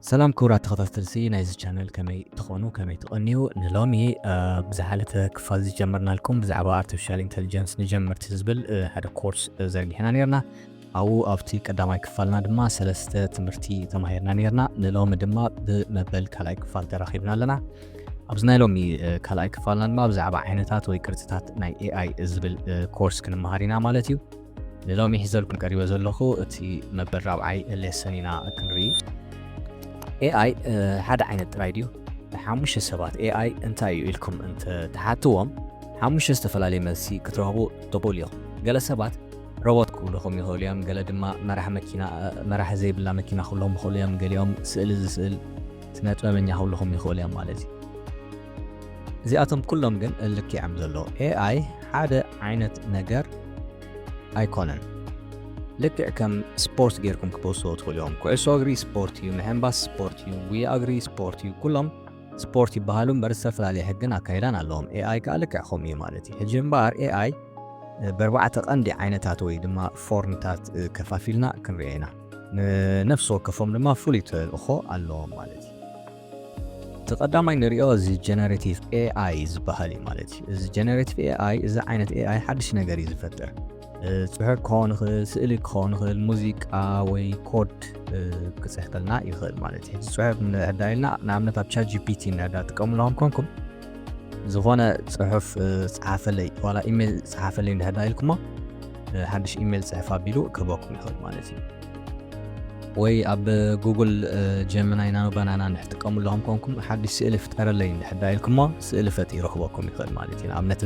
ሰላም ክቡራት ተኸታተልቲ ናይዚ ቻነል፣ ከመይ ትኾኑ፣ ከመይ ትቐንዩ? ንሎሚ ብዝሓለተ ክፋል ዝጀመርናልኩም ብዛዕባ ኣርቲፊሻል ኢንተሊጀንስ ንጀመርቲ ዝብል ሓደ ኮርስ ዘርጊሕና ነርና። ኣብኡ ኣብቲ ቀዳማይ ክፋልና ድማ ሰለስተ ትምህርቲ ተማሂርና ነርና። ንሎሚ ድማ ብመበል ካልኣይ ክፋል ተራኺብና ኣለና። ኣብዚ ናይ ሎሚ ካልኣይ ክፋልና ድማ ብዛዕባ ዓይነታት ወይ ቅርጽታት ናይ ኤኣይ ዝብል ኮርስ ክንመሃር ኢና ማለት እዩ። ንሎሚ ሒዘልኩም ቀሪበ ዘለኹ እቲ መበል ራብዓይ ሌሰን ኢና ክንርኢ። ኤኣይ ሓደ ዓይነት ጥራይ ድዩ? ሓሙሽተ ሰባት ኤኣይ እንታይ እዩ ኢልኩም እንተ ትሓትዎም፣ ሓሙሽተ ዝተፈላለየ መልሲ ክትረኽቡ ትኽእሉ ኢኹም። ገለ ሰባት ሮቦት ክብልኹም ይኽእሉ እዮም፣ ገለ ድማ መራሕ መኪና፣ መራሕ ዘይብላ መኪና ክብልኹም ይኽእሉ እዮም፣ ገሊኦም ስእሊ ዝስእል ስነ ጥበበኛ ክብልኹም ይኽእሉ እዮም ማለት እዩ። እዚኣቶም ኩሎም ግን ልክዕ እዮም ዘለዉ። ኤኣይ ሓደ ዓይነት ነገር ኣይኮነን። ልክዕ ከም ስፖርት ጌርኩም ክትወስድዎ ትኽእሉ እዮም። ኩዕሶ እግሪ ስፖርት እዩ፣ ምሕንባስ ስፖርት እዩ፣ ጉያ እግሪ ስፖርት እዩ። ኩሎም ስፖርት ይበሃሉ እምበር ዝተፈላለየ ሕግን ኣካይዳን ኣለዎም። ኤኣይ ከኣ ልክዕ ከምኡ እዩ ማለት እዩ። ሕጂ እምበኣር ኤኣይ በርባዕተ ቀንዲ ዓይነታት ወይ ድማ ፎርምታት ከፋፊልና ክንሪኦ ኢና። ንነፍሲ ወከፎም ድማ ፍሉይ ተልእኾ ኣለዎም ማለት እዩ። እቲ ቀዳማይ ንሪኦ እዚ ጀነሬቲቭ ኤኣይ ዝበሃል እዩ ማለት እዩ። እዚ ጀነሬቲቭ ኤኣይ፣ እዚ ዓይነት ኤኣይ ሓድሽ ነገር እዩ ዝፈጥር። ጽሑፍ ክኸውን ይኽእል፣ ስእሊ ክኸውን ይኽእል፣ ሙዚቃ ወይ ኮድ ክጽሕፈልና ይኽእል ማለት እዩ። ጽሑፍ ንሕዳ ኢልና ንኣብነት ኣብ ቻት ጂፒቲ ንሕዳ ትጥቀምሎም ኮንኩም ዝኾነ ጽሑፍ ጸሓፈለይ ዋላ ኢሜል ጸሓፈለይ ንሕዳ ኢልኩሞ፣ ሓድሽ ኢሜል ጽሕፍ ኣቢሉ ክህበኩም ይኽእል ማለት እዩ። ወይ ኣብ ጉግል ጀመናይ ናኖ ባናና ንሕጥቀሙ ኣለኹም ኮንኩም ሓድሽ ስእሊ ፍጠረለይ ንሕዳ ኢልኩሞ ስእሊ ፈጢሩ ክህበኩም ይኽእል ማለት እዩ። ንኣብነት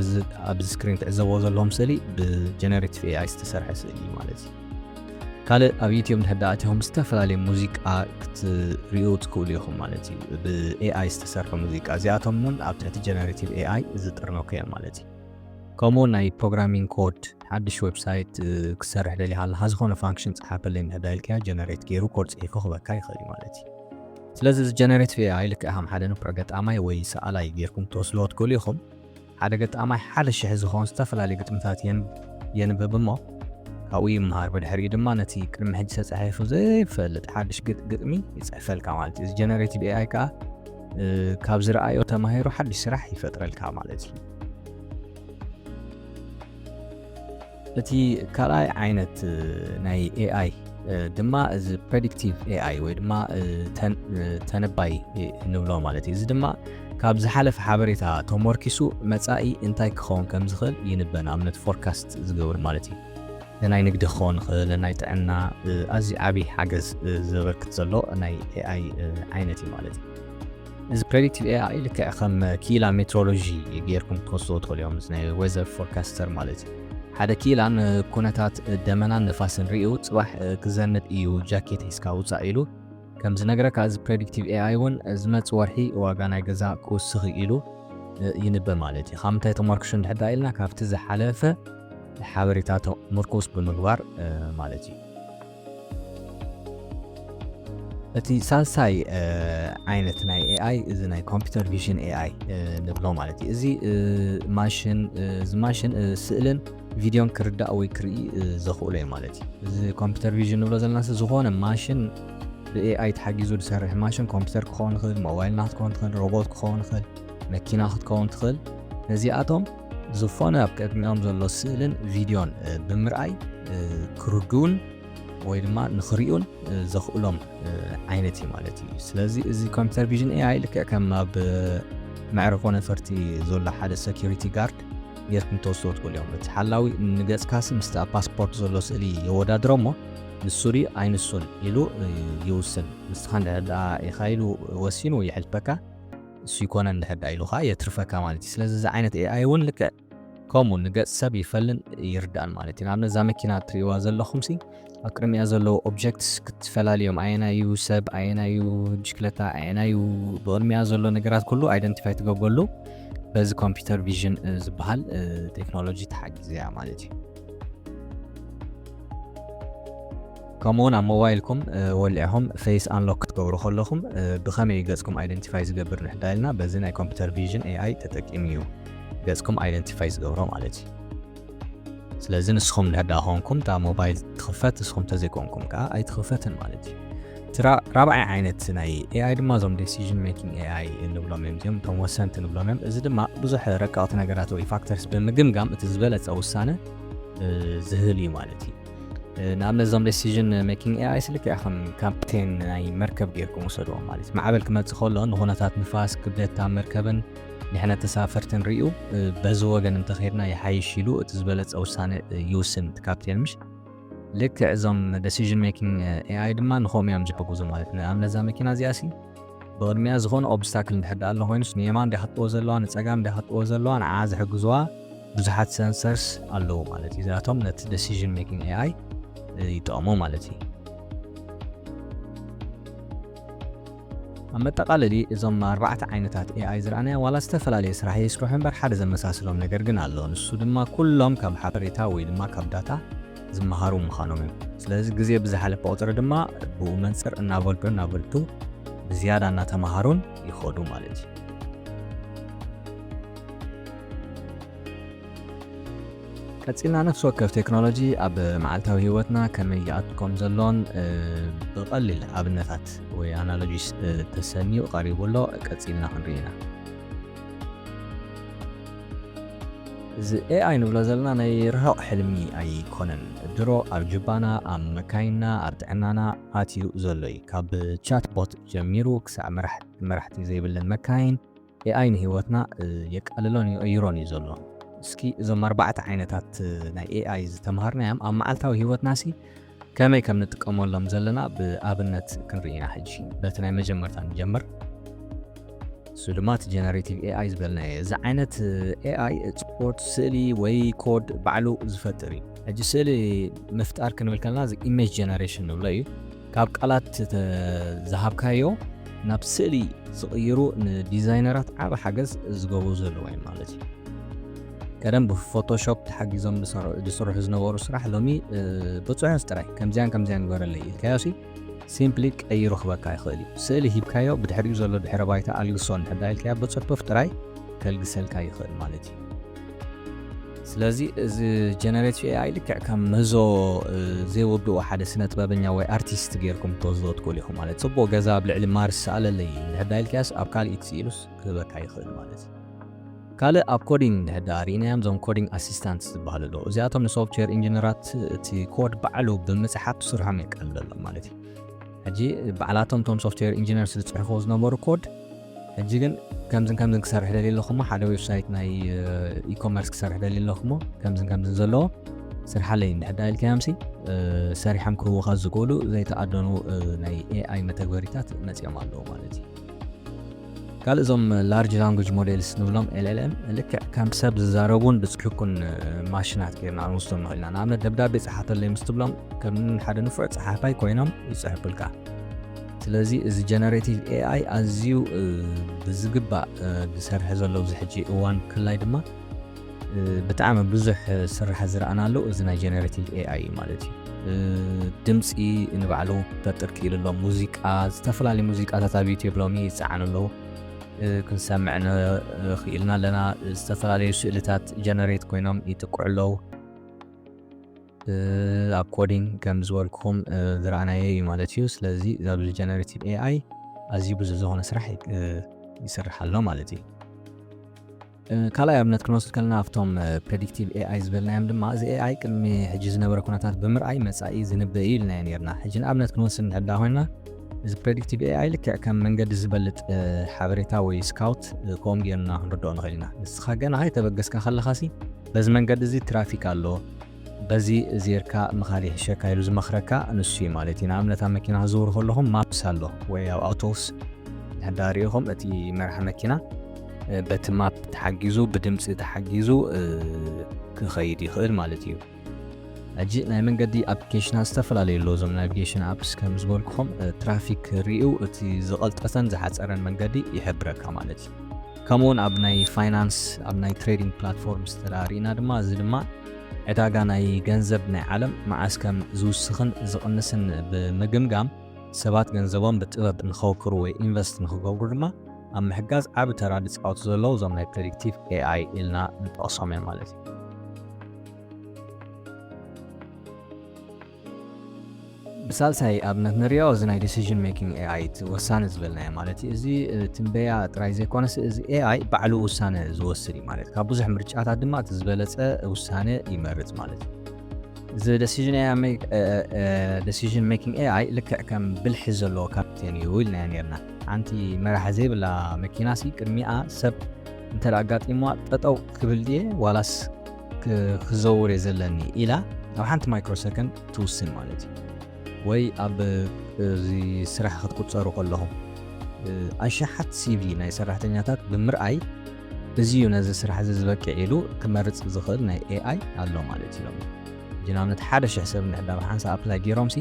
ኣብዚ ስክሪን ትዕዘብዎ ዘለኹም ስእሊ ብጀነሬቲቭ ኤኣይ ዝተሰርሐ ስእሊ እዩ ማለት እዩ። ካልእ ኣብ ዩቲዩብ ንሕዳ ኣቲኹም ዝተፈላለየ ሙዚቃ ክትሪኡ ትኽእሉ ኢኹም ማለት እዩ። ብኤኣይ ዝተሰርሐ ሙዚቃ እዚኣቶም እውን ኣብ ትሕቲ ጀነሬቲቭ ኤኣይ ዝጥርነኩ እዮም ማለት እዩ። ከምኡ ናይ ፕሮግራሚንግ ኮድ ሓድሽ ዌብሳይት ክሰርሕ ደሊኻ ኣለኻ፣ ዝኾነ ፋንክሽን ጸሓፈለይ ንሕዳ ኢልካዮ ጀነሬት ገይሩ ኮድ ጽሒፉ ክበካ ይኽእል እዩ ማለት እዩ። ስለዚ እዚ ጀነሬቲቭ ኤኣይ ልክዕ ከም ሓደ ንፉዕ ገጣማይ ወይ ሰኣላይ ጌርኩም ትወስድዎ ትኽእሉ ኢኹም። ሓደ ገጣማይ ሓደ ሽሕ ዝኾኑ ዝተፈላለዩ ግጥምታት የንብብ እሞ ካብኡ ይምሃር። ብድሕሪኡ ድማ ነቲ ቅድሚ ሕጂ ተጻሒፉ ዘይፈልጥ ሓድሽ ግጥሚ ይጽሕፈልካ ማለት እዩ። እዚ ጀነሬቲቭ ኤኣይ ከኣ ካብ ዝረኣዮ ተማሂሩ ሓድሽ ስራሕ ይፈጥረልካ ማለት እዩ። እቲ ካልኣይ ዓይነት ናይ ኤኣይ ድማ እዚ ፕሬዲክቲቭ ኤኣይ ወይ ድማ ተነባይ ንብሎ ማለት እዩ። እዚ ድማ ካብ ዝሓለፈ ሓበሬታ ተመርኪሱ መጻኢ እንታይ ክኸውን ከም ዝኽእል ይንበ። ንኣብነት ፎርካስት ዝገብር ማለት እዩ። ናይ ንግዲ ክኸውን ይኽእል፣ ናይ ጥዕና ኣዝዩ ዓብዪ ሓገዝ ዘበርክት ዘሎ ናይ ኤኣይ ዓይነት እዩ ማለት እዩ። እዚ ፕሬዲክቲቭ ኤኣይ ልክዕ ከም ኪላ ሜትሮሎጂ ጌርኩም ክትወስድዎ ትኽእሉ እዮም። እዚ ናይ ዌዘር ፎርካስተር ማለት እዩ። ሓደ ኪላ ንኩነታት ደመናን ንፋስን ሪኡ ጽባሕ ክዘንብ እዩ ጃኬት ሒዝካ ውጻእ ኢሉ ከም ዝነግረካ፣ እዚ ፕሬዲክቲቭ ኤኣይ እውን ዝመጽእ ወርሒ ዋጋ ናይ ገዛ ክውስኽ ኢሉ ይንበ ማለት እዩ። ካብ ምንታይ ተመርኩሱ እንድሕር ኢልና ካብቲ ዝሓለፈ ሓበሬታ ምርኩስ ብምግባር ማለት እዩ። እቲ ሳልሳይ ዓይነት ናይ ኤኣይ እዚ ናይ ኮምፒውተር ቪዥን ኤኣይ ንብሎ ማለት እዩ። እዚ ማሽን እዚ ማሽን ስእልን ቪድዮን ክርዳእ ወይ ክርኢ ዘኽእሎ እዩ ማለት እዩ። እዚ ኮምፒውተር ቪዥን ንብሎ ዘለና ዝኾነ ማሽን ብኤኣይ ተሓጊዙ ዝሰርሕ ማሽን ኮምፒውተር ክኸውን ይኽእል፣ ሞባይል ናት ክኸውን ትኽእል፣ ሮቦት ክኸውን ይኽእል፣ መኪና ክትከውን ትኽእል። ነዚኣቶም ዝኾነ ኣብ ቅድሚኦም ዘሎ ስእልን ቪድዮን ብምርኣይ ክርዱን ወይ ድማ ንኽሪኡን ዘኽእሎም ዓይነት እዩ ማለት እዩ። ስለዚ እዚ ኮምፒውተር ቪዥን ኤኣይ ልክዕ ከም ኣብ መዕርፎ ነፈርቲ ዘሎ ሓደ ሰኪሪቲ ጋርድ ጌርኩም ተወስዶ ትኽእሉ እዮም። እቲ ሓላዊ ንገጽካሲ ምስቲ ኣብ ፓስፖርት ዘሎ ስእሊ የወዳድሮ እሞ ንሱ ድዩ ኣይንሱን ኢሉ ይውስን። ንስኻ እንድሕር ደኣ ኢኻ ኢሉ ወሲኑ የሕልፈካ፣ እሱ ይኮነ እንድሕር ደኣ ኢሉ ኸዓ የትርፈካ ማለት እዩ። ስለዚ እዚ ዓይነት ኤኣይ እውን ልክዕ ከምኡ ንገጽ ሰብ ይፈልን ይርዳእን ማለት እዩ። ንኣብነት እዛ መኪና እትርእይዋ ዘለኹም ሲ ኣብ ቅድሚኣ ዘለዉ ኦብጀክትስ ክትፈላልዮም፣ ኣየናዩ ሰብ፣ ኣየናዩ ብሽክለታ፣ ኣየናዩ ብቕድሚኣ ዘሎ ነገራት ኩሉ ኣይደንቲፋይ ትገብረሉ በዚ ኮምፒውተር ቪዥን ዝበሃል ቴክኖሎጂ ተሓጊዘ እያ ማለት እዩ። ከምኡውን ኣብ ሞባይልኩም ወሊዕኹም ፌስ ኣንሎክ ክትገብሩ ከለኹም ብኸመይ ገጽኩም ኣይደንቲፋይ ዝገብር ንሕዳ ኢልና በዚ ናይ ኮምፒውተር ቪዥን ኤኣይ ተጠቂሙ እዩ ገጽኩም ኣይደንቲፋይ ዝገብሮ ማለት እዩ። ስለዚ ንስኹም ንሕዳ ኾንኩም እታ ሞባይል ትኽፈት፣ ንስኹም ተዘይኮንኩም ከዓ ኣይትኽፈትን ማለት እዩ። እቲ ራብዓይ ዓይነት ናይ ኤኣይ ድማ እዞም decision making ኤኣይ እንብሎም እዮም። እዚኦም እቶም ወሰንቲ ንብሎም እዮም። እዚ ድማ ብዙሕ ረቀቕቲ ነገራት ወይ ፋክተርስ ብምግምጋም እቲ ዝበለፀ ውሳነ ዝህል እዩ ማለት እዩ። ንኣብነት እዞም decision making ኤኣይ ስልክዕ ከም ካፕቴን ናይ መርከብ ገይርኩም ውሰድዎም ማለት እዩ። ማዕበል ክመፅእ ከሎ ንኩነታት ንፋስ፣ ክብደት መርከብን ድሕነት ተሳፈርትን ሪኡ በዚ ወገን እንተኸድና ይሓይሽ ኢሉ እቲ ዝበለፀ ውሳነ ይውስን እቲ ካፕቴን ምሽ። ልክዕ እዞም decision making ኤኣይ ድማ ንኸም እዮም ዝሕግዙ ማለት ንኣብነት እዛ መኪና እዚኣ ሲ ብቕድሚያ ዝኾነ ኦብስታክል እንድሕር ኣሎ ኮይኑስ ንየማን እንዲያ ክትጥዎ ዘለዋ ንፀጋም እንዲያ ክትጥዎ ዘለዋ ንዓ ዝሕግዝዋ ብዙሓት ሰንሰርስ ኣለዉ ማለት እዩ። እዚኣቶም ነቲ decision making ኤኣይ ይጠቕሙ ማለት እዩ። ኣብ መጠቓለሊ እዞም ኣርባዕተ ዓይነታት ኤኣይ ዝረኣናዮ ዋላ ዝተፈላለየ ስራሕ የስርሑ እምበር ሓደ ዘመሳስሎም ነገር ግን ኣሎ። ንሱ ድማ ኩሎም ካብ ሓበሬታ ወይ ድማ ካብ ዳታ ዝመሃሩ ምዃኖም እዮም። ስለዚ ግዜ ብዝሓለፈ ቁፅሪ ድማ ብኡ መንፅር እናበልቱ እናበልቱ ብዝያዳ እናተምሃሩን ይኸዱ ማለት እዩ። ቀፂልና ነፍሲ ወከፍ ቴክኖሎጂ ኣብ መዓልታዊ ህይወትና ከመይ ይኣቱ ከም ዘሎን ብቐሊል ኣብነታት ወይ ኣናሎጂስ ተሰኒዩ ቀሪቡ ኣሎ። ቀፂልና ክንርኢ ኢና። እዚ ኤኣይ ንብሎ ዘለና ናይ ርሑቕ ሕልሚ ኣይኮነን። ድሮ ኣብ ጅባና፣ ኣብ መካይንና፣ ኣብ ጥዕናና ኣትዩ ዘሎ እዩ። ካብ ቻትቦት ጀሚሩ ክሳዕ መራሕቲ ዘይብለን መካይን ኤኣይ ንህይወትና የቃልሎን ይቕይሮን እዩ ዘሎ። እስኪ እዞም ኣርባዕተ ዓይነታት ናይ ኤኣይ ዝተምሃርናዮም ኣብ መዓልታዊ ህይወትና ሲ ከመይ ከም ንጥቀመሎም ዘለና ብኣብነት ክንርኢ ኢና። ሕጂ በቲ ናይ መጀመርታ ንጀምር። እሱ ድማ እቲ ጀነሬቲቭ ኤኣይ ዝበልናዮ። እዚ ዓይነት ኤኣይ ጽሑፍ፣ ስእሊ ወይ ኮድ ባዕሉ ዝፈጥር እዩ። ሕጂ ስእሊ ምፍጣር ክንብል ከለና እዚ ኢሜጅ ጀነሬሽን ንብሎ እዩ። ካብ ቃላት ዝሃብካዮ ናብ ስእሊ ዝቕይሩ ንዲዛይነራት ዓቢ ሓገዝ ዝገብሩ ዘለዉ እዮም ማለት እዩ። ቀደም ብፎቶሾፕ ተሓጊዞም ዝስርሑ ዝነበሩ ስራሕ ሎሚ ብፅሑፍ ጥራይ ከምዚያን ከምዚያን ግበረለይ ኢልካዮ ሲ ሲምፕሊ ቀይሩ ክበካ ይኽእል እዩ። ስእሊ ሂብካዮ ብድሕሪኡ ዘሎ ድሕረ ባይታ ኣልግሶ እንድሕር ኢልካዮ ብፅሑፍ ጥራይ ከልግሰልካ ይኽእል ማለት እዩ። ስለዚ እዚ ጀነሬቲቭ ኤኣይ ልክዕ ከም ምህዞ ዘይወድኡ ሓደ ስነ ጥበበኛ ወይ ኣርቲስት ገይርኩም ትወስዶ ትክእሉ ኢኹም ማለት። ጽቡቕ ገዛ ኣብ ልዕሊ ማርስ ስኣለለይ እንድሕር ኢልካዮስ ኣብ ካልእ ኢት ስኢሉስ ክህበካ ይኽእል ማለት እዩ። ካልእ ኣብ ኮዲንግ እንድሕር ርኢናዮም እዞም ኮዲንግ ኣሲስታንት ዝበሃሉ ኣለዉ። እዚኣቶም ንሶፍትዌር ኢንጂነራት እቲ ኮድ ባዕሉ ብምጽሓፍ ስርሖም የቀልለሎም ማለት እዩ። ሕጂ ባዕላቶም እቶም ሶፍትዌር ኢንጂነርስ ዝጽሕፍዎ ዝነበሩ ኮድ ሕጂ ግን ከምዝን ከምዝን ክሰርሕ ደልየ ኣለኹሞ ሓደ ዌብሳይት ናይ ኢኮመርስ ክሰርሕ ደልየ ኣለኹሞ ከምዝን ከምዝን ዘለዎ ስርሓለይ እንድሕር ኢልካዮምሲ ሰሪሖም ክህቡኻ ዝኽእሉ ዘይተኣደኑ ናይ ኤኣይ መተግበሪታት መፂኦም ኣለዉ ማለት እዩ። ካልእ እዞም ላርጅ ላንጉጅ ሞዴልስ ንብሎም ኤልኤልኤም ልክዕ ከም ሰብ ዝዛረቡን ዝፅሕፉን ማሽናት ጌርና ንወስዶም ንኽእል ኢና። ንኣብነት ደብዳቤ ፀሓፈለይ ምስ ትብሎም ከም ሓደ ንፉዕ ፀሓፋይ ኮይኖም ይፅሕፉልካ። ስለዚ እዚ ጀነሬቲቭ ኤኣይ ኣዝዩ ብዝግባእ ዝሰርሐ ዘሎ ኣብዚ ሕጂ እዋን ክላይ ድማ ብጣዕሚ ብዙሕ ስራሕ ዝረኣናሉ እዚ ናይ ጀነሬቲቭ ኤኣይ እዩ ማለት እዩ። ድምፂ ንባዕሉ ክፈጥር ክኢሉ ኣሎ፣ ሙዚቃ፣ ዝተፈላለዩ ሙዚቃታት ኣብ ዩቲዩብ ሎሚ ይፀዓኑ ኣለዉ። ክንሰምዕ ንኽኢልና ኣለና። ዝተፈላለዩ ስእልታት ጀነሬት ኮይኖም ይጥቅዑ ኣለዉ። ኣብ ኮዲንግ ከም ዝበልኩም ዝረኣናዮ እዩ ማለት እዩ። ስለዚ ኣብዚ ጀነሬቲቭ ኤኣይ ኣዝዩ ብዙሕ ዝኾነ ስራሕ ይስራሕ ኣሎ ማለት እዩ። ካልኣይ ኣብነት ክንወስድ ከለና ኣብቶም ፕሬዲክቲቭ ኤኣይ ዝበልናዮም ድማ እዚ ኤኣይ ቅድሚ ሕጂ ዝነበረ ኩነታት ብምርኣይ መፃኢ ዝንበእ እዩ ኢልናዮ ነርና። ሕጂ ንኣብነት ክንወስድ ንሕዳ ኮይና እዚ ፕሬዲክቲቭ ኤኣይ ልክዕ ከም መንገዲ ዝበልጥ ሓበሬታ ወይ ስካውት ከምኡ ጌርና ክንርድኦ ንኽእል ኢና። ንስኻ ገና ከይተበገስካ ከለኻሲ በዚ መንገዲ እዚ ትራፊክ ኣሎ፣ በዚ ዜርካ ምኻድ ይሕሸካ ኢሉ ዝመኽረካ ንሱ እዩ ማለት እዩ። ንኣብነት ኣብ መኪና ክዝውር ከለኹም ማፕስ ኣሎ ወይ ኣብ ኣውቶቡስ እንድሕር ሪኢኹም እቲ መራሒ መኪና በቲ ማፕ ተሓጊዙ ብድምፂ ተሓጊዙ ክኸይድ ይኽእል ማለት እዩ። ሕጂ ናይ መንገዲ ኣፕሊኬሽናት ዝተፈላለዩ ኣለዉ። እዞም ናቪጌሽን ኣፕስ ከም ዝበልኩኹም ትራፊክ ሪኡ እቲ ዝቐልጠፈን ዝሓፀረን መንገዲ ይሕብረካ ማለት እዩ። ከምኡውን ኣብ ናይ ፋይናንስ ኣብ ናይ ትሬዲንግ ፕላትፎርም ዝተዳሪእና ድማ እዚ ድማ ዕዳጋ ናይ ገንዘብ ናይ ዓለም መዓስ ከም ዝውስኽን ዝቕንስን ብምግምጋም ሰባት ገንዘቦም ብጥበብ ንኸውክሩ ወይ ኢንቨስት ንኽገብሩ ድማ ኣብ ምሕጋዝ ዓቢ ተራ ዝፃወቱ ዘለዉ እዞም ናይ ፕሬዲክቲቭ ኤኣይ ኢልና ንጠቕሶም እዮም ማለት እዩ። ብሳልሳይ ኣብነት ንሪኦ እዚ ናይ decision making A I፣ እቲ ወሳኒ ዝበልናዮ ማለት እዩ። እዚ ትንበያ ጥራይ ዘይኮነስ፣ እዚ A I ባዕሉ ውሳነ ዝወስድ እዩ ማለት፣ ካብ ብዙሕ ምርጫታት ድማ እቲ ዝበለፀ ውሳነ ይመርፅ ማለት እዩ። እዚ decision A I፣ decision making A I ልክዕ ከም ብልሒ ዘለዎ ካፕቴን እዩ ኢልናዮ ነርና። ሓንቲ መራሒ ዘይብላ መኪናሲ ቅድሚኣ ሰብ እንተ ኣጋጢምዋ፣ ጠጠው ክብል ድየ ዋላስ ክዘውር እየ ዘለኒ ኢላ ኣብ ሓንቲ ማይክሮሰከንድ ትውስን ማለት እዩ። ወይ ኣብ እዚ ስራሕ ክትቁፀሩ ከለኹም ኣሽሓት C V ናይ ሰራሕተኛታት ብምርኣይ፣ እዚ እዩ ነዚ ስራሕ እዚ ዝበቅዕ ኢሉ ክመርፅ ዝኽእል ናይ A I ኣሎ ማለት እዮም። ሕጂ ንኣብነት ሓደ ሽሕ ሰብ እንድሕር ዳ ብሓንሳእ ኣፕላይ ገይሮም ሲ፣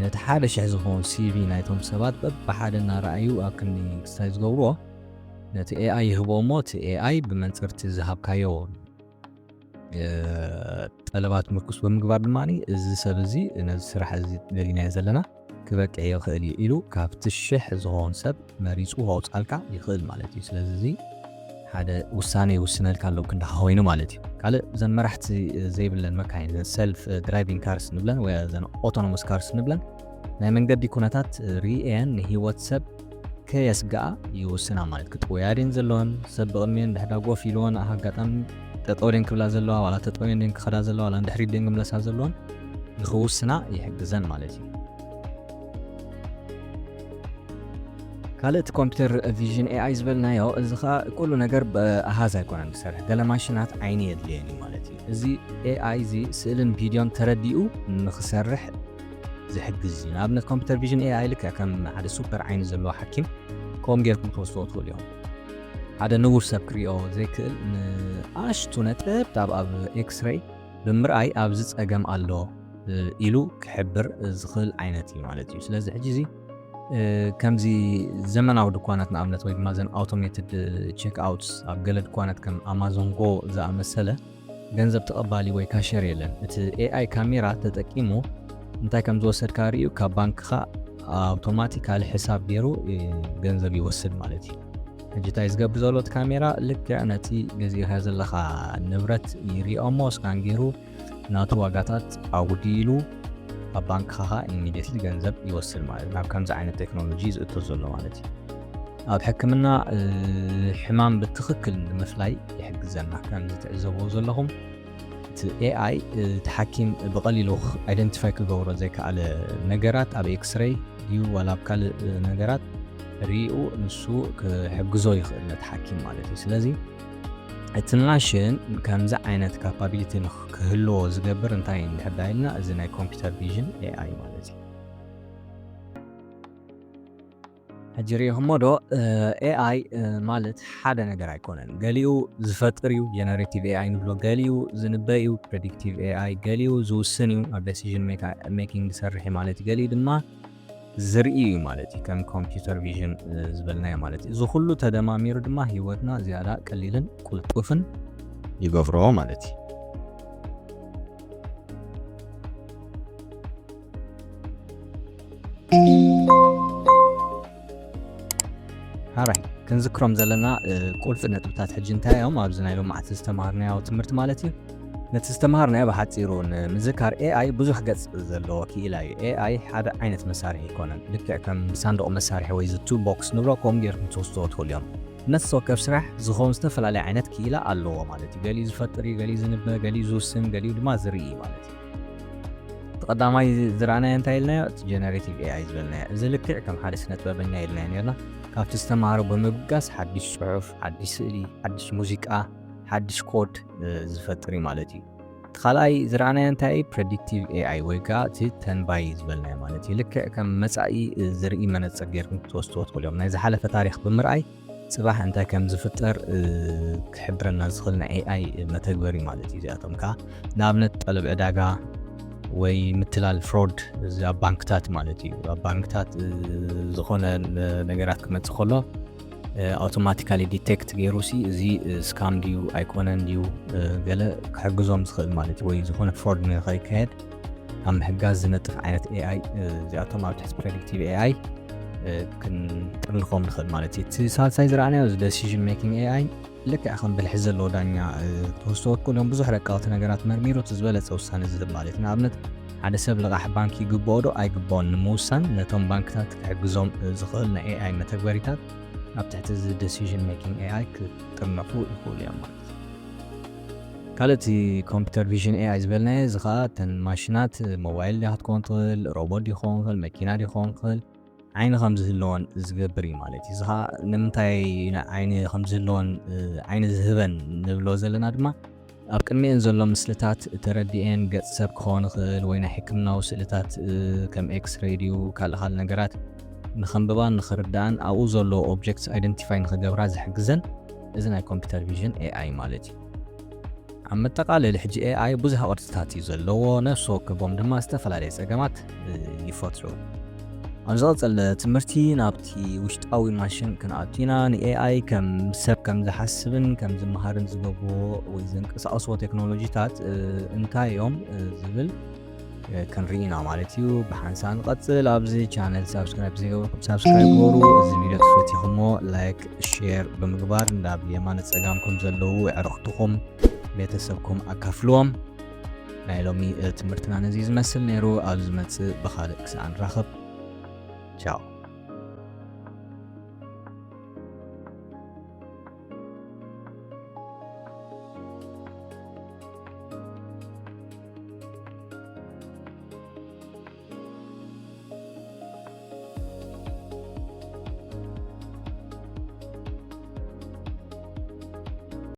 ነቲ ሓደ ሽሕ ዝኸውን C V ናይቶም ሰባት በብሓደ እናረኣዩ ኣብ ክንዲ ክስታይ ዝገብርዎ፣ ነቲ A I ይህቦ እሞ፣ እቲ A I ብመንፅር እቲ ዝሃብካዮ ጠለባት ምርኩስ ብምግባር ድማ፣ እዚ ሰብ እዚ ነዚ ስራሕ እዚ ደሊናዮ ዘለና ክበቅዕ ይኽእል እዩ ኢሉ ካብቲ ሽሕ ዝኸውን ሰብ መሪፁ ከውፃልካ ይኽእል ማለት እዩ። ስለዚ እዚ ሓደ ውሳነ ይውስነልካ ኣሎ ክንድኻ ኮይኑ ማለት እዩ። ካልእ፣ እዘን መራሕቲ ዘይብለን መካይን፣ self driving cars ንብለን ወይ እዘን autonomous cars ንብለን፣ ናይ መንገዲ ኩነታት ርእየን ንህይወት ሰብ ከየስግኣ ይውስና ማለት፣ ክጥወያ ድን ዘለወን፣ ሰብ ብቕድሚን ድሕዳ ጎፍ ኢልወን፣ ኣጋጣሚ ጠጠው ድን ክብላ ዘለዋ፣ ዋላ ተጠውየን ድን ክኸዳ ዘለዋ፣ ዋላ ንድሕሪት ድን ክምለሳ ዘለወን ንኽውስና ይሕግዘን ማለት እዩ። ካልእ እቲ ኮምፒውተር ቪዥን A I ዝበልናዮ፣ እዚ ኸኣ ኩሉ ነገር ብኣሃዝ ኣይኮነን ዝሰርሕ። ገለ ማሽናት ዓይኒ የድልየን እዩ ማለት እዩ። እዚ A I እዚ ስእልን ቪድዮን ተረዲኡ ንኽሰርሕ ዝሕግዝ እዩ። ንኣብነት ኮምፒውተር ቪዥን A I ልክዕ ከም ሓደ ሱፐር ዓይኒ ዘለዎ ሓኪም ከም ጌርኩም ትወስድዎ ትኽእሉ ኢኹም። ሓደ ንቡር ሰብ ክሪኦ ዘይክእል ንኣሽቱ ነጠብጣብ ኣብ ኤክስሬይ ብምርኣይ ኣብዚ ጸገም ኣሎ ኢሉ ክሕብር ዝኽእል ዓይነት እዩ ማለት እዩ። ስለዚ ሕጂ እዚ ከምዚ ዘመናዊ ድኳናት ንኣብነት ወይ ድማ ዘን automated checkouts ኣብ ገለ ድኳናት ከም ኣማዞን ጎ ዝኣመሰለ ገንዘብ ተቐባሊ ወይ ካሸር የለን። እቲ A I ካሜራ ተጠቂሙ እንታይ ከም ዝወሰድካ ርእዩ ካብ ባንክኻ ኣውቶማቲካሊ ሕሳብ ገይሩ ገንዘብ ይወስድ ማለት እዩ። ሕጂ እንታይ ዝገብር ዘሎ እቲ ካሜራ፣ ልክዕ ነቲ ገዚእካ ዘለኻ ንብረት ይሪኦ እሞ ስካን ገይሩ ናቱ ዋጋታት ኣውዲ ኢሉ ኣብ ባንክኻ ኢሚዲየትሊ ገንዘብ ይወስድ ማለት እዩ። ናብ ከምዚ ዓይነት ቴክኖሎጂ ዝእቶ ዘሎ ማለት እዩ። ኣብ ሕክምና ሕማም ብትኽክል ንምፍላይ ይሕግዘና። ከምዚ ትዕዘብዎ ዘለኹም፣ እቲ A I እቲ ሓኪም ብቐሊሉ ኣይደንቲፋይ ክገብሮ ዘይከኣለ ነገራት ኣብ ኤክስሬይ ድዩ ዋላ ኣብ ካልእ ነገራት ሪኡ ንሱ ክሕግዞ ይኽእል ነቲ ሓኪም ማለት እዩ። ስለዚ እቲ ማሽን ከምዚ ዓይነት ካፓቢሊቲ ክህልዎ ዝገብር እንታይ እንድሕር ዳ ኢልና፣ እዚ ናይ ኮምፒውተር ቪዥን A I ማለት እዩ። ሕጂ ሪኢኹሞ ዶ? A I ማለት ሓደ ነገር ኣይኮነን። ገሊኡ ዝፈጥር እዩ፣ ጀነሬቲቭ A I ንብሎ፣ ገሊኡ ዝንበ እዩ፣ ፕሬዲክቲቭ A I፣ ገሊኡ ዝውስን እዩ፣ ኣብ ዴሲዥን ሜኪንግ ዝሰርሕ እዩ ማለት እዩ፣ ገሊኡ ድማ ዝርኢ እዩ ማለት እዩ፣ ከም ኮምፒውተር ቪዥን ዝበልናዮ ማለት እዩ። እዚ ኩሉ ተደማሚሩ ድማ ህይወትና ዝያዳ ቀሊልን ቅልጡፍን ይገብሮ ማለት እዩ። ሓራይ ክንዝክሮም ዘለና ቁልፊ ነጥብታት ሕጂ እንታይ እዮም ኣብዚ ናይ ሎማዕቲ ዝተማሃርናዮ ትምህርቲ ማለት እዩ። ነቲ ዝተማሃርናዮ ብሓፂሩ ንምዝካር፣ A I ብዙሕ ገፅ ዘለዎ ክኢላ እዩ። A I ሓደ ዓይነት መሳርሒ ኣይኮነን። ልክዕ ከም ሳንዱቕ መሳርሒ ወይ እዚ ቱል ቦክስ ንብሎ፣ ከምኡ ጌርኩም ትወስድዎ ትኽእሉ እዮም። ነፍሲ ወከፍ ስራሕ ዝኸውን ዝተፈላለየ ዓይነት ክኢላ ኣለዎ ማለት እዩ። ገሊኡ ዝፈጥር እዩ፣ ገሊኡ ዝንበ፣ ገሊኡ ዝውስን፣ ገሊኡ ድማ ዝርኢ እዩ ማለት እዩ። እቲ ቀዳማይ ዝረኣናዮ እንታይ ኢልናዮ? እቲ ጀነሬቲቭ A I ዝበልናዮ። እዚ ልክዕ ከም ሓደ ስነ ጥበበኛ ኢልናዮ ነርና። ካብቲ ዝተማሃሮ ብምብጋስ ሓድሽ ጽሑፍ፣ ሓድሽ ስእሊ፣ ሓድሽ ሙዚቃ፣ ሓድሽ ኮድ ዝፈጥር እዩ ማለት እዩ። እቲ ካልኣይ ዝረኣናዮ እንታይ እዩ? ፕሬዲክቲቭ A I ወይ ከዓ እቲ ተንባይ ዝበልናዮ ማለት እዩ። ልክዕ ከም መጻኢ ዝርኢ መነጽር ጌርኩም ክትወስድዎ ትኽእሉ እዮም። ናይ ዝሓለፈ ታሪኽ ብምርኣይ ጽባሕ እንታይ ከም ዝፍጠር ክሕብረና ዝኽእል ናይ A I መተግበሪ ማለት እዩ። እዚኣቶም ከዓ ንኣብነት ጠለብ ዕዳጋ ወይ ምትላል ፍሮድ፣ እዚ ኣብ ባንክታት ማለት እዩ። ኣብ ባንክታት ዝኾነ ነገራት ክመጽእ ከሎ ኣውቶማቲካሊ ዲቴክት ገይሩ ሲ እዚ ስካም ድዩ ኣይኮነን ድዩ ገለ ክሕግዞም ዝኽእል ማለት እዩ። ወይ ዝኾነ ፍሮድ ንኸይካየድ ኣብ ምሕጋዝ ዝነጥፍ ዓይነት A I፣ እዚኣቶም ኣብ ትሕቲ ፕሬዲክቲቭ A I ክንጥርንፎም ንኽእል ማለት እዩ። እቲ ሳልሳይ ዝረኣናዮ እዚ ዴሲዥን ሜኪንግ A I ልክዕ ከም ብልሒ ዘለዎ ዳኛ ክትወስዶ ትኽእል እዮም። ብዙሕ ረቃቕቲ ነገራት መርሚሩ እቲ ዝበለጸ ውሳነ ዝህብ ማለት እዩ። ንኣብነት ሓደ ሰብ ልቓሕ ባንክ ይግብኦ ዶ ኣይግብኦን ንምውሳን ነቶም ባንክታት ክሕግዞም ዝኽእል ናይ ኤኣይ መተግበሪታት ኣብ ትሕቲ እዚ decision making ኤኣይ ክጥርነፉ ይኽእሉ እዮም ማለት እዩ። ካልእ እቲ ኮምፒውተር ቪዥን ኤኣይ ዝበልናዮ እዚ ኸዓ እተን ማሽናት ሞባይል ድያ ክትኮን ትኽእል፣ ሮቦት ድዩ ክኸውን ክኽእል፣ መኪና ድዩ ክኸውን ክኽእል፣ ዓይኒ ከም ዝህልወን ዝገብር እዩ ማለት እዩ። እዚ ኸዓ ንምንታይ ዓይኒ ከም ዝህልወን ዓይኒ ዝህበን ንብሎ ዘለና ድማ ኣብ ቅድሚኤን ዘሎ ምስልታት ተረዲኤን ገጽ ሰብ ክኾን ይኽእል ወይ ናይ ሕክምናዊ ስእልታት ከም ኤክስሬይ ድዩ ካልእ ካልእ ነገራት ንኸንብባን ንኽርድኣን ኣብኡ ዘሎ ኦብጀክትስ ኣይደንቲፋይ ንኽገብራ ዝሕግዘን እዚ ናይ ኮምፒውተር ቪዥን ኤኣይ ማለት እዩ። ኣብ መጠቓለሊ ሕጂ ኤኣይ ብዙሕ ቅርጽታት እዩ ዘለዎ፣ ነፍሲ ወከቦም ድማ ዝተፈላለየ ጸገማት ይፈትሑ። ኣብ ዝቐጸለ ትምህርቲ ናብቲ ውሽጣዊ ማሽን ክንኣቱ ኢና። ንኤኣይ ከም ሰብ ከም ዝሓስብን ከም ዝመሃርን ዝገብርዎ ወይ ዘንቀሳቕስዎ ቴክኖሎጂታት እንታይ እዮም ዝብል ክንርኢ ኢና ማለት እዩ። ብሓንሳእ ንቐጽል። ኣብዚ ቻነል ሳብስክራይብ ዘይገበርኩም ሳብስክራይብ ግበሩ። እዚ ቪድዮ ተፈቲኹሞ ላይክ፣ ሼር ብምግባር ናብ የማነ ጸጋምኩም ዘለዉ ኣዕሩኽትኹም ቤተሰብኩም ኣካፍልዎም። ናይ ሎሚ ትምህርትና ነዚ ዝመስል ነይሩ። ኣብ ዝመጽእ ብኻልእ ክሳዕ ንራኸብ። ቻው።